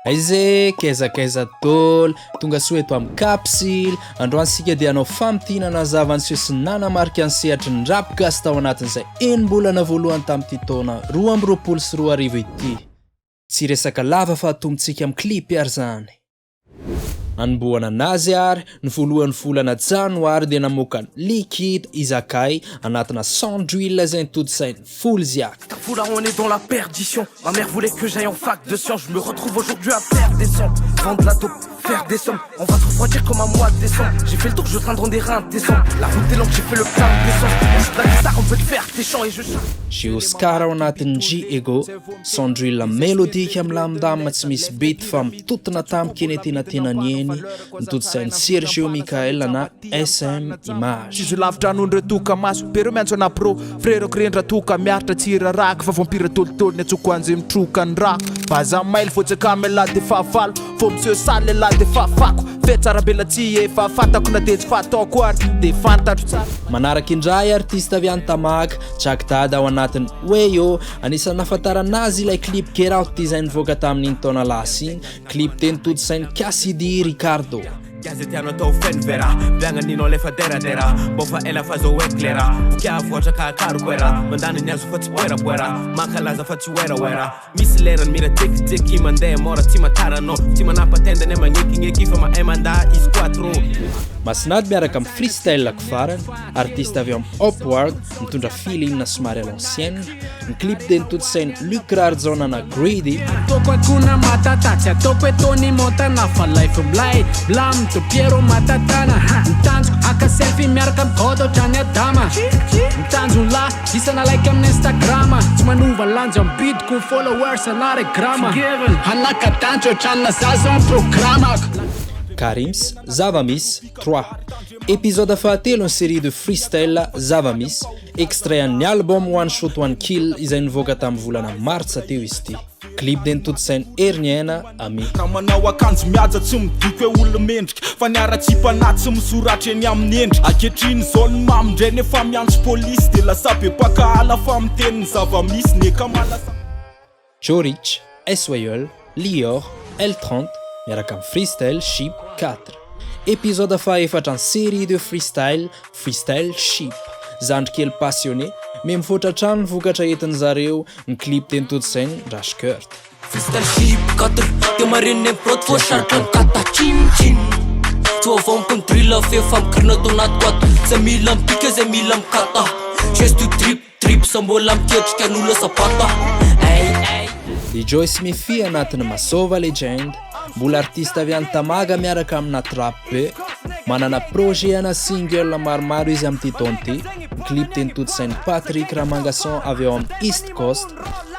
Aiza e, k'aiza k'aiza dôly, tonga soa eto amin'ny Kapsily. Androany isika dia hanao famintinana ny zava-niseho sy nanamarika ny sehatry ny rap gasy tao anatin'izay enim-bolana voalohany tamin'ity taona 2022 ity. Tsy resaka lava fa atombontsika amin'ny clip ary izany. Anombohana anazy ary, ny voalohan'ny volana janoary dia namoaka Liquide Izakay anatina Sandrill izay nitodisain'ny Folziak. Vola on est dans la perdition. Ma mère voulait que j'aille en fac de sciences. Je me retrouve aujourd'hui à faire des sons. Vendre la dope, faire des sommes. On va se refroidir comme un mois de décembre. J'ai fait le tour, je traîne dans des reins décembre. La route est longue, j'ai fait le plein d'essence. On joue de la guitare, on peut te faire tes chants et je chante. J Oscar ao anatin'ny J Ego, Sandrill mélodique milamindamina tsy misy beat fa mitotona tampoka eny antenatenany eny, nitodisain'i Sergio Michael na SM Image. Tsisy lavitra noho ireo toka maso be reo miantso ana pro. Frerako rendra toka miaritra tsy raraka fa vampira tolotolo ny antsoko anjy mitroka ny rà. Vaza mailo vao tsy akama elah de fahavalo vao miseho sale elah de fafako. Fihatsarambelatsihy efa fantako na de tsy fataoko ary de fantatro tsara. Manaraka indray artiste avy any Tamaga, Jack Dada ao anatin'ny Weyo. Anisan'ny nahafantarana azy ilay clip Get Out izay nivoaka tamin'iny taona lasa iny, clip teny tontosain'i Cassidy Ricardo. Gaze tianao atao feno vera. Biagna ninao lefa deradera. Mbô fa ela fa zao éclaira. Boky avoatra ka akariko era. Mandany ny azo fa tsy poerapoera. Mankalaza fa tsy werawera. Misy lerany mira tsikitsiky. Mandeha mora tsy mataranao. Tsy manapa-tendany magnekigneki fa mahay mandà izy quattro. Masinady miaraka amin'ny freestyle ko farany, artiste avy ao amin'ny Upward, mitondra feeling somary à l'ancienne. Ny clip dia notontosain'i Luc Raharijaona na Greedy. Ataoko Hakuna Matata, tsy ataoko hoe Tony Montana fa life milay, milamina toa Pierrot Matatana. Ny tanjoko haka selfie miaraka amin'ny God ohatran'i Adama. Ny tanjon'ny lahy isana like amin'ny Instagram. Tsy manova lanja am-bidiko ny followers anaregrama. Hanaka-danitra ohatran'ny zaza ny programako. Karims, Zava-misy, trois. Episode fahatelo ny série de freestyle Zava-misy. Extrait an'ny album One Shot One Kill izay nivoaka tamin'ny volana martsa teo izy ity. Clip dia notontosain'i Heriniaina Ami. Raha manao akanjo mihaja tsy midika hoe olona mendrika fa ny haratsiam-panahy tsy misoratra eny amin'ny endrika. Ankehitriny izao ny mamy indray nefa miantso polisy dia lasa be mpankahala fa miteny ny zava-misy ny ekamala. Joe Rich, SYL, Lior, L30, miaraka amin'ny Freestyle Ship 4. Episode fahaefatra ny série de freestyle, Freestyle Ship. Zandry kely passionné, miha mivoatra hatrany ny vokatra entin zareo, ny clip dia notontosain'i Rashkurt. Freestyle Ship 4, dia marenina ny prod fô sarotra ny kata tsin tsin. Tsy voavaomiko ny drill f'efa mikirina ato anaty boite. Zay mila mipika zay mila mikata. Geste drip. Trips mbola miketrika no lasa pata Ay ay. I Joyce Miffi anatin'ny Masova Legend, mbola artiste avy any Tamaga miaraka amina trap be. Manana projet ana single maromaro izy amin'ity taona ity. Ny clip dia notontosain'i Patrick Ramangason avy ao amin'ny East Coast.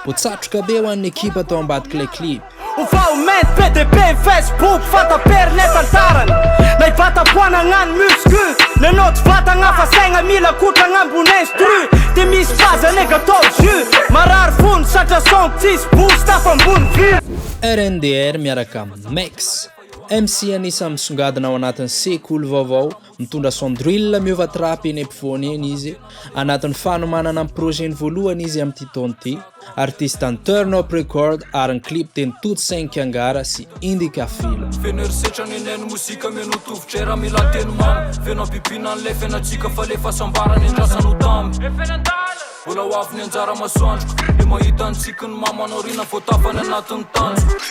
Voatsatroka be ho an'ny ekipa tao ambadik'ilay clip. Ovao maint PDP Facebook fataperina tantarany Na hivatapoana agnano muscu Nenao tsy vatagna fa saigna mila kotragna ambony instru Ty misy phase nega atao jus Marary fony satra song tsisy boost afa ambony vue. RNDR miaraka amin'i Mex, MC anisan'ny misongadina ao anatin'ny sekoly vaovao Mitondra son drill miova trap eny ampovoany eny izy. Anatin'ny fanomanana ny projet-ny voalohany izy amin'ity taona ity. Artiste an'ny Turn Up Record ary ny clip dia ny Tody Cinq Angara sy Indica Filo. Feno herisetra nenay ny mozika meno tovotray raha mila teny mamy. Feno habibiana ny lay fiainantsika fa le fahasambarana endrasana ho tamby. Mbola ho avy ny anjara masoandroko le mahita ny tsikin'ny mamanao aoriana vao tafa ny anatin'ny tanjoko.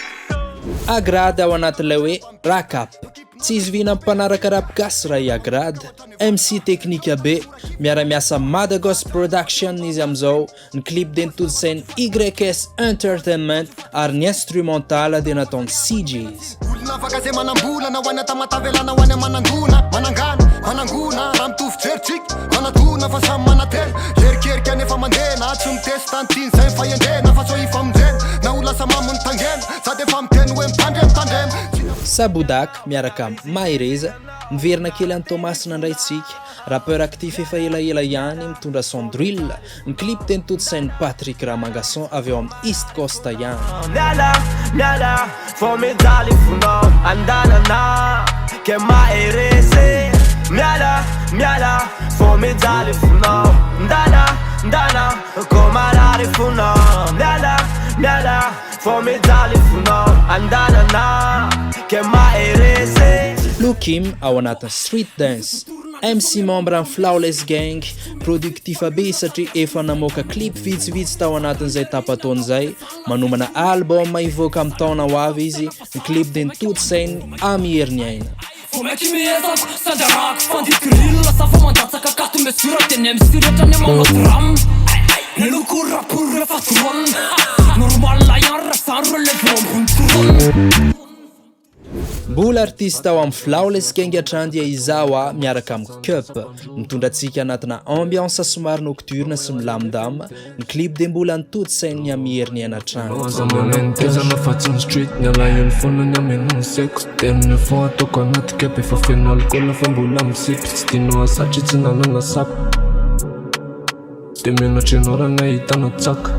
Agrad ao anatin'ilay hoe Rack Up. Tsy izoviana amin'ny mpanaraka rap gasy raha i Agrad, MC teknika be, miara-miasa amin'ny Madagos Production izy amin'izao, ny clip dia notontosain'ny YS Entertainment ary ny instrumental dia nataon'i CJ's. Olona afaka zay manambola na ho any Tamatave la na ho any Manandona Manangana, manangona raha mitovy jery tsika manatona fa samy manantena Erikerika nefa mandeha na tsy mitesta ny tiany zay ny fahendrena fa sao hifamonjena na ho lasa mamon'ny tangena Sady efa miteny hoe mitandrema mitandrema tsy Sabodak miaraka amin'i Mahereza, miverina kely any Toamasina indray tsika, rappeur actif efa elaela ihany mitondra son drill, ny clip dia notontosain'i Patrick Ramangason avy ao amin'ny East Coast ihany. Miala, miala, vao mijaly fonao andalana ke maherese. Miala, miala, vao mijaly fonao ndana, ndana, ko marary fonao. Miala, miala, vao mijaly fonao andalana. Kim ao anatin'ny Street Dance. MC membre amin'ny Flawless Gang, productif be satria efa namoaka clip vitsivitsy tao anatin'izay tapa-taona izay, manomana album hivoaka amin'ny taona ho avy izy, ny clip dia notontosainy Amy Heriniaina. Vao mainka miezaka, sandrarahako fandihy drill Sa fa mandatsaka akato mesure Dia ny MC rehetra anie manao drame Ny loko rap rehefa drone Normal ihany raha zany relève eo ambony trône. Mbola artiste ao amin'ny Flawless Gang hatrany dia izaho aho miaraka amin'ny Cup. Mitondra antsika anatina ambiance somary nocturne sy milamindamina. Ny clip dia mbola notontosain'ny Amy Heriniaina hatrany. Aza manenitezana fa tsy ny street ny alahelo foana ny ameno ny saiko Dernier fond ataoko anaty cup efa feno alcool fa mbola misipy Tsy tianao satria tsy nanana sapo De menatra enao raha nahitana tsaka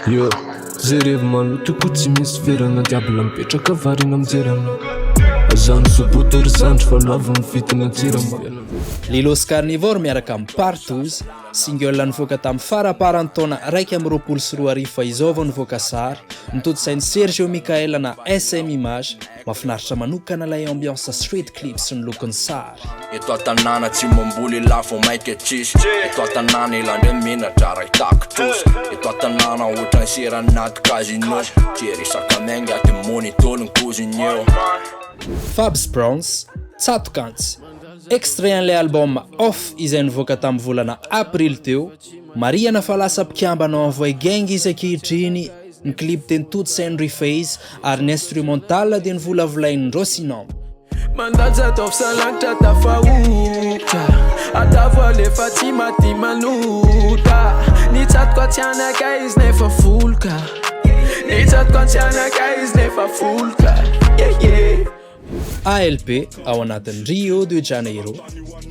Yo, zay revy maloto koa tsy misy ferana Diable mipetraka variana mijery anao Aza misoboto ry zandry fa lavo ny fitina jirama. Lilos Carnivore miaraka amin'ny Partouze, single nivoaka tamin'ny faramparan'ny taona 2021 fa izao vao nivoaka sary, notontosain'i Sergio Michael na SM Image, Mahafinaritra manokana ilay ambiance street clip sy ny lokon'ny sary. Eto an-tanàna tsy mamboly elah vao maika tsisy Eto an-tanàna elah ndray menatra raha hitaky trosa Eto an-tanàna ohatran'ny sera anaty casino Tsy resaka miainga de monitôly ny koziny eo. Fabs Browns, Tsatokantsy. Extrait an'ilay album Off izay nivoaka tamin'ny volana aprily teo. Marihana fa lasa mpikambana ao Envoy Gang izy ankehitriny, ny clip dia notontosain'i Reface ary ny instrumental dia novolavolain'i Rosinam. Mandanja ataovy salanitra tafahoatra Atavo alefa tsy maty manota Ny tsatoka tsy anaka izy nefa foloka Ny tsatoka tsy anaka izy nefa foloka Yeah yeah. ALP ao anatin'ny Rio de Janeiro.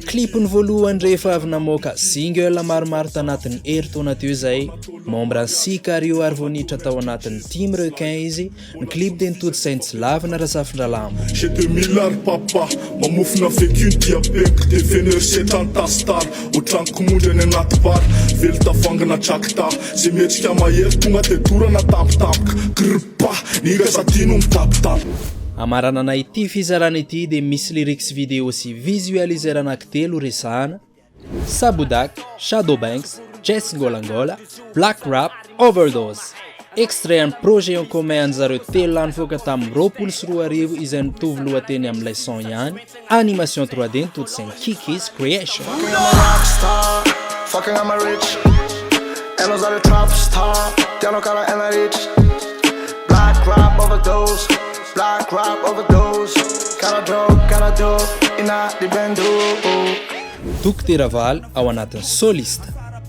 Clip-ny voalohany rehefa avy namoaka single maromaro tanatin'ny herintaona teo izay. Membre an'ny Sicario ary vao niditra tao anatin'ny Team Requin izy. Ny clip dia notontosain'i Tsilavina Razafindralambo. J'ai 2000 ar papa, mamofona vécu ny diabeko de feno herisetra ny tastar, otran'ny komondry any anaty bar, vely tavoangina tracta, ze mihetsika mahery tonga de dorana tampotampoka, grrr. Pah! Ny gasy no mitapitapy. Hamaranana ity fizarana ity dia misy lyrics video sy visualizer anankitelo resahana, Sabodak, Shadow Banks, Jess Ngola Ngola, Black Rap, Overdose. Extrait an'ny projet en commun an'zareo telo lahy nivoaka tamin'ny 2020 izay mitovy lohateny amin'ilay son ihany, animation 3D notontosain'i Kiki's Creation. Fucking I'm a rock star, fucking I'm a rich. Enao za le trap star, tianao karaha ena rich. Black rap overdose, black rap overdose. Karaha drogue, karaha dope, ina di bendo. Dokotera Valy ao anatin'ny Soliste,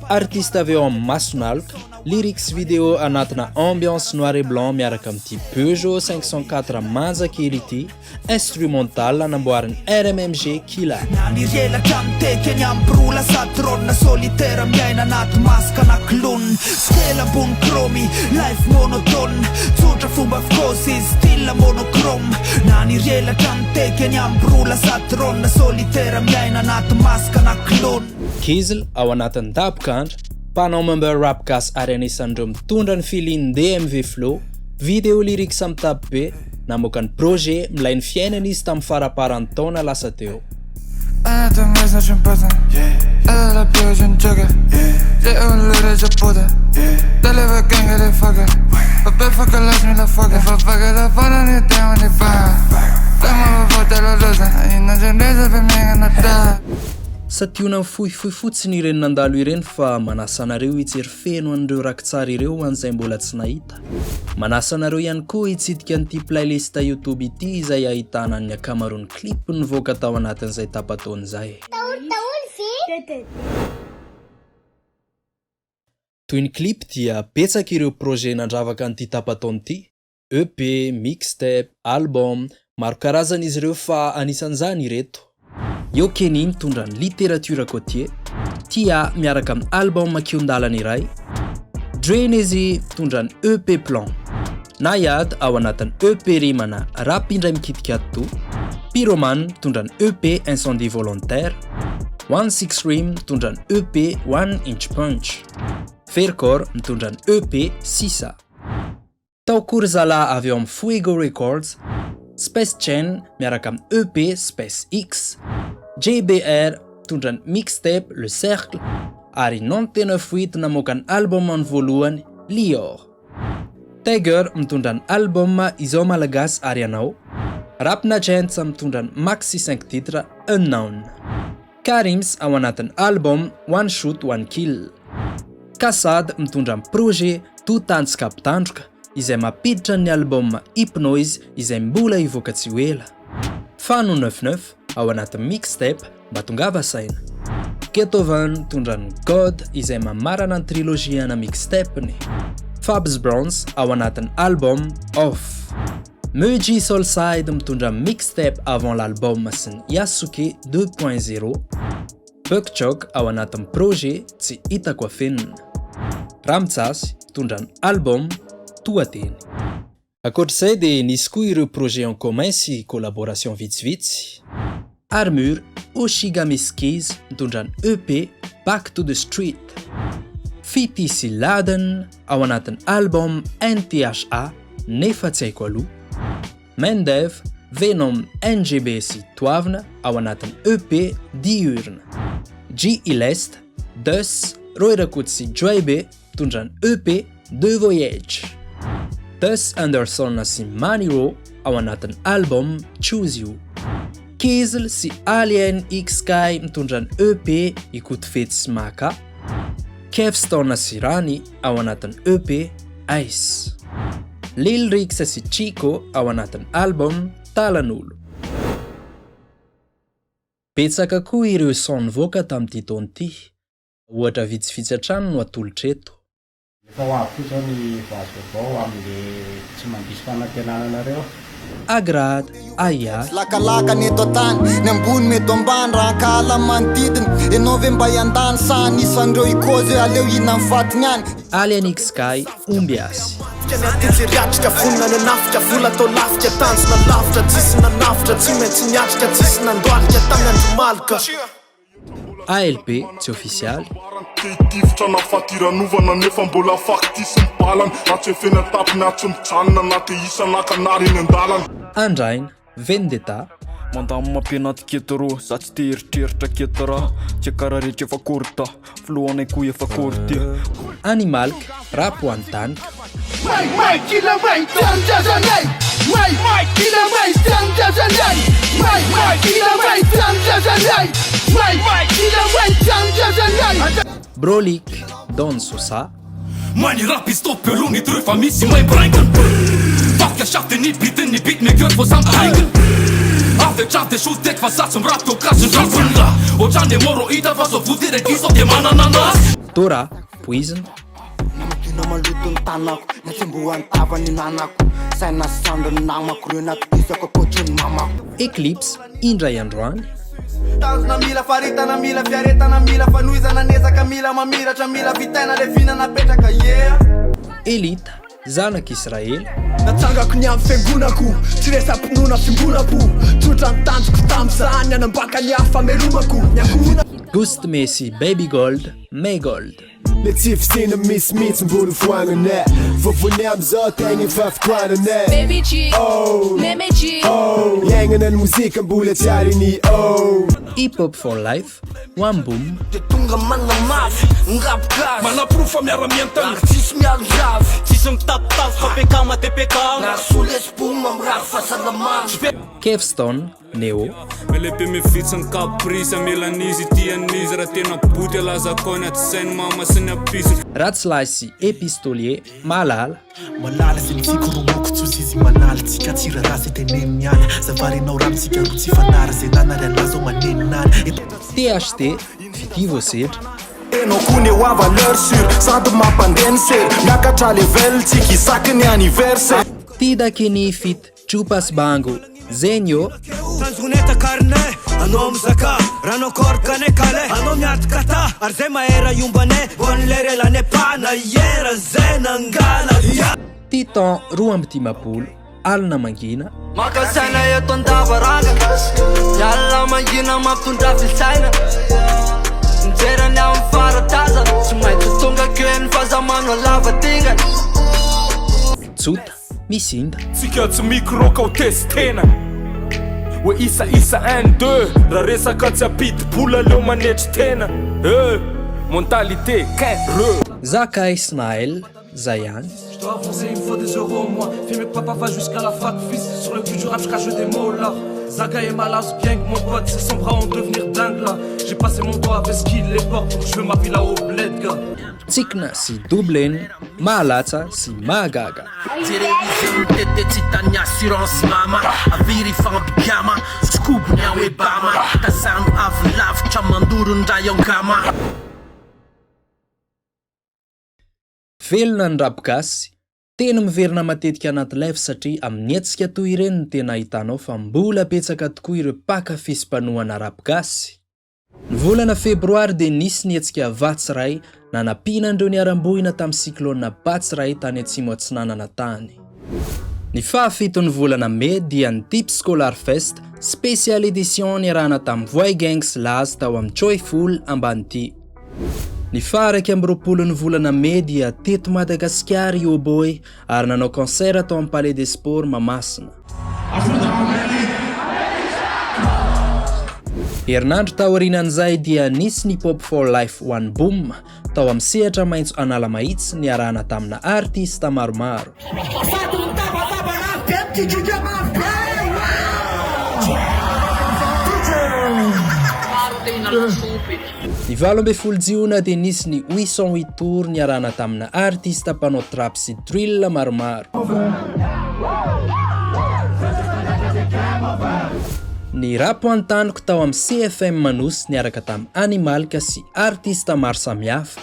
artiste avy ao amin'ny Masonaloka, lyrics video anatina ambiance noir et blanc miaraka amin'ity Peugeot 504 manja kely ity, Instrumental namboarin'i RMMG Kila. Naniry elatra mitety eny amin'ny roa lasa drone solitaire miaina anaty masque na clown style ambony chromie life monotone tsotra fomba fikaozy style monochrome Naniry elatra mitety eny amin'ny roa lasa drone solitaire miaina anaty masque na clown. Kizl ao anatin'ny Dabokandra, mpanao mumble rap gasy ary anisan'ireo mitondra ny feeling DMV Flow, video lyrics mitapy be, Namoaka ny projet Milay ny fiainana izy tamin'ny faramparan'ny taona lasa teo. Santionany fohifohy fotsiny ireny nandalo ireny fa manasa anareo hijery feno an'ireo rakitsary ireo ho an'izay mbola tsy nahita. Manasa anareo ihany koa hitsidika an'ity playlist YouTube ity izay ahitana ny ankamaroan'ny clip nivoaka tao anatin'izay tapa-taona izay. Toy ny clip dia betsaka ireo projet nandravaka an'ity tapa-taona ity, EP, mixtape, album, maro karazana izy ireo fa anisan'izany ireto. Eo Kenny mitondra ny littérature côtier, Tia miaraka amin'ny album Kihon-dalana iray, Drenezi mitondra ny EP Plan, Naiad ao anatin'ny EP Rimana Rap indray mikitika atidoha, Pyromane mitondra ny EP Incendie Volontaire, One Six Rim mitondra ny EP One Inch Punch, Vercors mitondra ny EP Sisa. Tao koa ry zalahy avy ao amin'ny Fuego Records. Space Chain miaraka amin'ny EP Space X, JBR mitondra ny mixtape Le Cercle ary Nontenef Huit namoaka ny album-ny voalohany Lior. Tiger mitondra ny album Izao Malagasy ary Ianao, Rapna Gents mitondra ny maxi cinq titres Unknown. Karims ao anatin'ny album One Shoot One Kill. Kassad mitondra ny projet Totany sy Kapitandroka izay mampiditra ny album Hypnoise izay mbola hivoaka tsy ho ela. Fano neuf neuf ao anatin'ny mixtape Mba tongava saina. Ketovan mitondra ny God izay mamarana ny trilogie ana mixtape-ny. Fabs Bronze ao anatin'ny album Off. Muji Soulside mitondra mixtape avant l'album sy ny Yasuke 2.0. Buck Chok ao anatin'ny projet Tsy hitako afenina. Ramitsasy mitondra ny album Toa teny. Ankoatra izay dia nisy koa ireo projets en commun sy collaboration vitsivitsy. Armure, Oshigami Skis mitondra ny EP Back to the Street. Fity sy Laden ao anatin'ny album NTHA Nefa tsy haiko aloha. Mendev, Venom NGB sy Toavina ao anatin'ny EP Diurne. G-Ilest, Dus, Roy Rakoto sy Joy Be mitondra ny EP The Voyage. Gus Anderson sy Manny Raw ao anatin'ny album Choose You. Kizl sy Alien X Sky mitondra ny EP Ikotofetsy sy Maka. Kevstone sy Rany ao anatin'ny EP Ice. Lil Rix sy Chico ao anatin'ny album Talan'olo. Betsaka koa ireo son nivoaka tamin'ity taona ity. Ohatra vitsivitsy hatrany no atolotra eto. Efa ho avy koa izao ny vazo vaovao amin'le tsy mandiso fanantenana anareo aho. Agrad, Ahiahy. Lakalaka ny eto an-tany, ny ambony mety ho ambany raha ankahala ny manodidina, ianao ve mba hiandany sa anisan'ireo hikôzy hoe aleo hihinan'ny fatiny any. Alien X Sky, Ombiasy. ALP tsy ofisialy. Te-hitifitra na fadiranovana nefa mbola factice ny balany Raha tsy efena an-tampony ary tsy mijanona na te hisanaka na ary eny an-dalana. Andraina, Vendetta. Mandany mampianaty ketro Za tsy te hieritreritra ketra Tsy kara rehetra efa korta Filohanay koa efa korte. Animalk, Rap ho an'i Danika. Brolik, Don Sosa. Mani rap izy top aloha ny truc fa misy mahay miraingina Tafika charte ny beat ny beatmaker vao samy aingina Avy hatrany de shoot fa za tsy mirap to kasin-drafina Ohatran'ny hémorroïde fa zao votery aky sao de manana anazy. Dora, Poizina. Namadina maloto ny tanako, natsembohan'ny tava ny nanako Saina sy sandry ny namako, reo natokisako ankoatry ny mamako. Eclipse, indray androany. Tanjona mila faritana mila fiaretana mila fanohizana ny ezaka mila mamiratra mila vitaina le vina napetraka yeah. Elita, Zanak'Israely. Natsangako ny amin'ny fiangonako, tsy resa-pinoana fiombonam-po, tsotra ny tanjoko tamin'izany, hanambaka ny hafa hamelomako ny ankohonako. Ghost Messi Baby Gold, May Gold. Le tsy fisiana misy mitsy mbola foanana eh. Vovony amizao tegna efa fitoanana eh. Baby G, Oh, Meme G. oh. Iainana ny mozika mbola tsy ary ny oh. Hip Hop for Life, Wamboom. De tonga manamafy ny rap gasy. Manaporofo fa miara-mientana. Ary tsisy mialon-dravy. Tsisy mitapitapy fa PK de PK. Na soa lesy boum mirary fahasalamana. Kevstone, Neo. Melepe mivitsy ny caprice amelan'izy ity an'izy raha tena boty alazako any aty sain'ny mama sy ny apisy. Ratsilahy sy Epistolier, Mahalala. Malala sy ny fikoromoko tsosy izy manala tsika tsy raraha zay teneniny any zavarinao rano tsika roa tsy fanara zay nanary anah zao manenina any eto THT, Fitia voasedra. Enao koa ny eo à valeur sur sady mampandeha ny sery miakatra level tsika isaky ny anniversaire. Tidakini feat Chupas Bango, Zenio. Tanjona takarina anao mizaka rano korkane kale anao miady kata ary zay mahera iombane bonne lere lane pana iera zay nangala ya. Titan 52, Alina mangina. Maka saina eto an-davarangana Ny alina mangina mampitondra fisainana Mijery ny amin'ny faratazana Tsy maintsy tonga keny fa za manao lava dingana Tsota. Misy inda. Tsika tsy micro ka ho testena Hoe isa isa un deux Raha resaka tsy ampidi-bola aleo manetry tena Eh Mentalité quin re. Zaka Ismael, zay ihany. Je dois avancer, il me faut des euros moi Filmer que papa va jusqu'à la fac fils Sur le cul du rap je crache des mots là Zaga et Malas bien que mon pote C'est son bras en devenir dingue là J'ai passé mon doigt avec ce qu'il les porte Donc je veux ma villa au bled gars Tsikina sy double N, mahalatsa sy mahagaga. Jereo izy mitete tsy hitan'ny assurance mama Avy ry fampigama, Scoob ny ao Ebama Tazano avy lavitra mandoro ny ray angama. Velona ny rap gasy, teny miverina matetika anaty live satria amin'ny hetsika toy ireny no tena ahitanao fa mbola betsaka tokoa ireo mpankafy sy mpanohana rap gasy. Ny volana febroary dia nisy ny hetsika Vatsiray nanampiana an'ireo niharam-boina tamin'ny cyclone Batsiray tany atsimo atsinanana tany. Ny fahafiton'ny volana mey dia ny Deep Scholar Fest Special Edition niarahana tamin'ny Voay Gang sy Lazy tao amin'ny Joyful Ambanidia. Ny faha 21 ny volana mey dia teto Madagasikara i Oboy ary nanao concert tao amin'ny Palais des Sports Mahamasina. Herinandro taorianan'izay dia nisy ny Pop for Life One Boom tao amin'ny sehatra maitso Analamahitsy niarahana tamina artista maromaro. Ny 18 jiona dia nisy ny 808 Tour niarahana tamina artista mpanao trap sy drill maromaro. Ny Rap ho an'ny taniko tao amin'ny CFM Anosy niaraka tamin'i Animalka sy artista maro samihafa.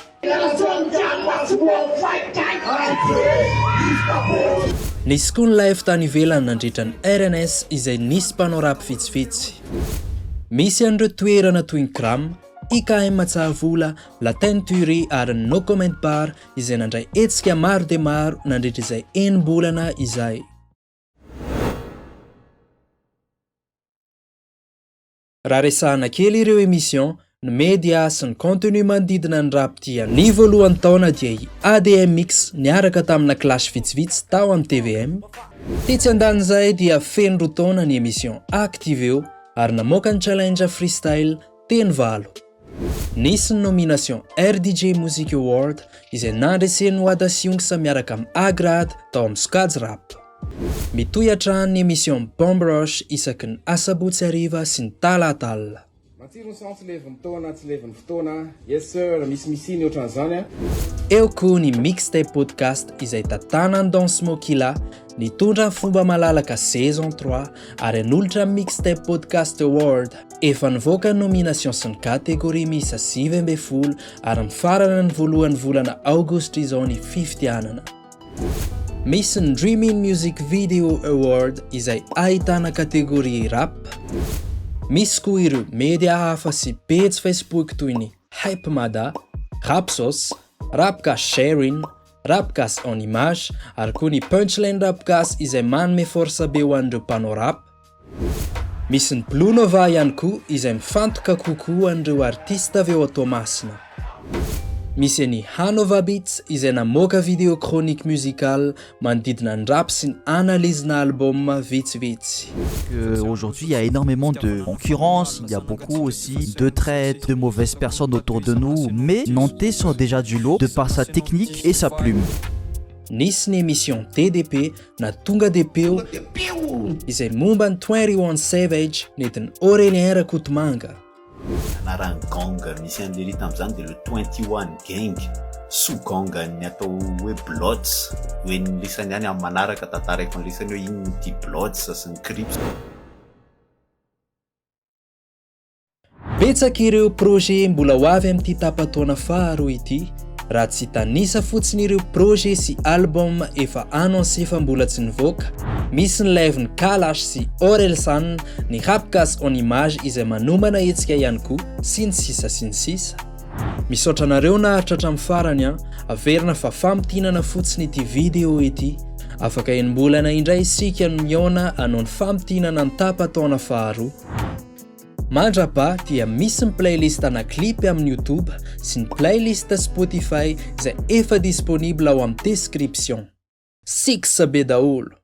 Nisy koa ny live tany ivelany nandritra ny RNS izay nisy mpanao rap vitsivitsy. Misy an'ireo toerana toy ny Cram, IKM Tsahavola, La Teinturie ary ny No Comment Bar izay nandray hetsika maro dia maro nandritra izay enim-bolana izay. Raha resahana kely ireo émission, ny media sy ny contenu manodidina ny rap dia ny voalohan'ny taona dia i ADMX niaraka tamina clash vitsivitsy tao amin'ny tvm. Tetsy andanin'izay dia feno roa taona ny émission Activeo ary namoaka ny challenge freestyle teny valo. Nisy ny nomination RDJ Music Award izay nandresen'i Wada sy Youngsa miaraka amin'i Agrad tao amin'ny sokajy rap. Mitohy hatrany ny émission Bomb Rush isaky ny asabotsy hariva sy ny talata alina. Matsiro ny son tsy levin'ny taona tsy levin'ny fotoana yes sir misy misy ny otran'izany a. Eo koa ny Mixtape Podcast izay tantanan'i Don Smokila, nitondra ny fomba malalaka saison trois ary hanolotra ny Mixtape Podcast Award. Efa nivoaka ny nomination sy ny catégorie miisa 19 ary mifarana ny voalohan'ny volana aogositra izao ny fifidianana. Misy ny Dreamin Music Video Award izay ahitana kategoria rap. Misy koa ireo media hafa sy pejy Facebook toy ny Hype Mada, Rapsos, Rapgasy Sharing, Rapgasy en Image ary koa ny Punchline Rapgasy izay manome force be ho an'ireo mpanao rap. Misy ny Blue Nova ihany koa izay mifantoka kokoa an'ireo artista avy ao Toamasina. Misy an'i Hanova Beats izay namoaka video chronique musicale manodidina ny rap sy ny analyse-na album vitsivitsy. Aujourd'hui, il y a énormément de concurrence, il y a beaucoup aussi de traîtres, de mauvaises personnes autour de nous, mais Nantais sort déjà du lot de par sa technique et sa plume. Nisy ny émission TDP na Tonga dia Peo izay momba ny 21 Savage nentin'i Aurélien Rakotomanga. Anaran'ny gang misy an'i Lery tamin'izany dia le 21 Gang, sous gang an'ny atao hoe Bloods, ho henon'ny lisany ihany amin'ny manaraka tantaraiko ny lisany hoe inona ity Bloods sy ny Crips. Betsaka ireo projet mbola ho avy amin'ity tapa-taona faharoa ity, raha tsy hitanisa fotsiny ireo projet sy album efa annoncé fa mbola tsy nivoaka, misy ny live-n'i Kalash sy Orelsan, ny Rap Gasy en Image izay manomana hetsika ihany koa, sy ny sisa sy ny sisa. Misaotra anareo naharitra hatramin'ny farany an! Averina fa famintinana fotsiny ity video ity. Afaka enim-bolana indray isika no mihaona hanao ny famintinana ny tapa-taona faharoa. Mandrapa dia misy ny playlist ana clip amin'ny youtube sy ny playlist spotify izay efa disponible ao amin'ny description. Six be daholo.